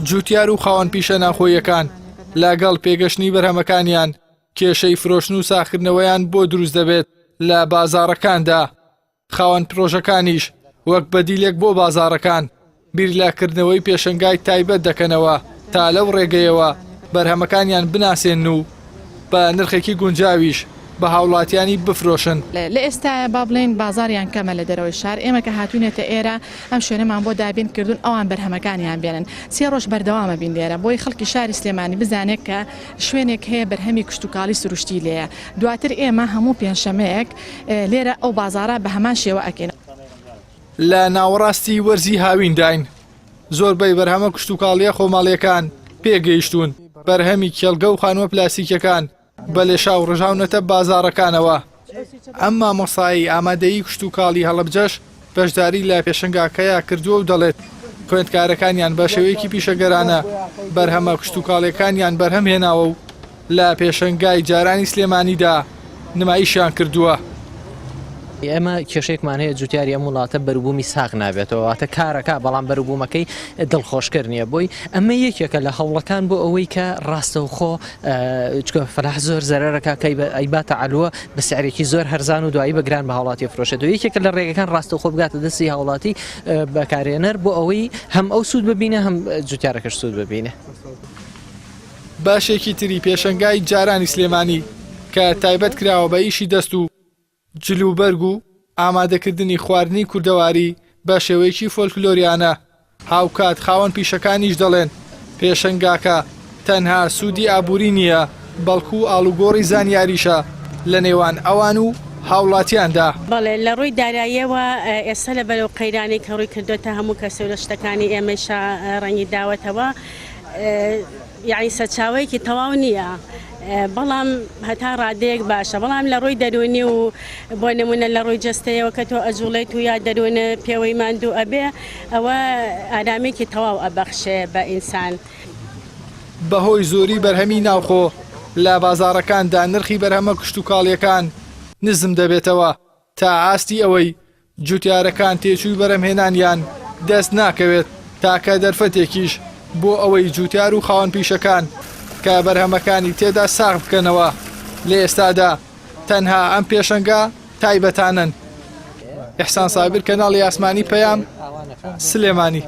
جوتیار و خاوەن پیشە ناوخۆییەکان لەگەڵ پێگەشتنی بەرهەمەکانیان کێشەی فرۆشتن و ساغکردنەوەیان بۆ دروست دەبێت لە بازاڕەکاندا، خاوەن پرۆژەکانیش وەک بەدیلێک بۆ بازاڕەکان بیر لە کردنەوەی پێشەنگای تایبەت دەکەنەوە تا لەو ڕێگەیەوە بەرهەمەکانیان بناسێنن و بە نرخێکی گونجاویش بە هاوڵاتیانی بفرۆشن. لە ئێستایا با بڵێین بازاڕیان کەمە لە دەرەوەی شار، ئێمە کە هاتوینەتە ئێرە ئەم شوێنەمان بۆ دابین کردوون ئەوان بەرهەمەکانیان بێنن، سێ ڕۆژ بەردەوامە بین لێرە بۆی خەڵکی شاری سلێمانی بزانێت کە شوێنێک هەیە بەرهەمی کشتوکاڵی سروشتی لێیە، دواتر ئێمە هەموو پێنجشەمەیەک لێرە ئەو بازاڕە بە هەمان شێوە ئەکەین. لە ناوەڕاستی وەرزی هاوینداین، زۆربەی بەرهەمە کشتوکاڵییە خۆماڵییەکان پێگەیشتوون، بەرهەمی کێڵگە و خانووە پلاستیکییەکان بە لێشاو ڕژاونەتە بازاڕەکانەوە. ئەم مامۆستایەی ئامادەیی کشتوکاڵی هەڵەبجەش بەشداری لە پێشەنگاکەیا کردووە و دەڵێت، خوێندکارەکانیان بە شێوەیەکی پیشەگەرانە بەرهەمە کشتوکاڵییەکانیان بەرهەم هێناوە و لە پێشەنگای جارانی سلێمانیدا نمایشیان کردووە. ئێمە کێشەیەکمان هەیە جوتیاری ئەم وڵاتە بەروبوومی ساغ نابێتەوە واتە کارەکە بەڵام بەروبوومەکەی دڵخۆشکەر نییە بۆی ئەمە یەکێکە لە هەوڵەکان بۆ ئەوەی کە ڕاستەوخۆ چکە فەلاح زۆر زەرەرەکە کەی ئەیباتە عەلوە بە سعرێکی زۆر هەرزان و دوایی بە گران بە هاوڵاتی فرۆشێت و یەکێکە لە ڕێگەکان ڕاستەوخۆ بگاتە دەستی هاوڵاتی بەکارێنەر بۆ ئەوەی هەم ئەو سوود ببینە هەم جوتیارەکەش سوود ببینێ. بەشێکی تری پێشەنگای جارانی سلێمانی کە تایبەت کراوە بە ئیشی دەست و جلوبەرگ و ئامادەکردنی خواردنی کوردەواری بە شێوەیەکی فۆلکلۆریانە، هاوکات خاوەن پیشەکانیش دەڵێن، پێشەنگاکە تەنها سوودی ئابووری نییە، بەڵکو ئاڵوگۆڕی زانیاریشە لە نێوان ئەوان و هاوڵاتیاندا. بەڵێ لە ڕووی داراییەوە ئێستا لە بەرەو قەیرانی کە ڕووی کردۆتە هەموو کەسێ و لە شتەکانی ئێمەیشا ڕەنگی داوەتەوە یەعنی سەرچاوەیەکی تەواو نییە بەڵام هەتا ڕادەیەک باشە بەڵام لە ڕووی دەروونی و بۆ نمونە لە ڕووی جەستەیەوە کە تۆ ئەجوڵێت و یا دەروونە پێوەی ماندوو ئەبێ ئەوە ئارامیکی تەواو ئەبەخشێ بە ئینسان. بەهۆی زۆری بەرهەمی ناوخۆ لە بازاڕەکاندا نرخی بەرهەمە کشتوکاڵییەکان نزم دەبێتەوە تا ئاستی ئەوەی جوتیارەکان تێچووی بەرهەمهێنانیان دەست ناکەوێت، تاکە دەرفەتێکیش بۆ ئەوەی جوتیار و خاوەن پیشەکان کە بەرهەمەکانی تێدا ساغ بکەنەوە لە ئێستادا تەنها ئەم پێشەنگا تایبەتانەن. ئیحسان سابیر کەناڵی ئاسمانی پەیام، سلێمانی.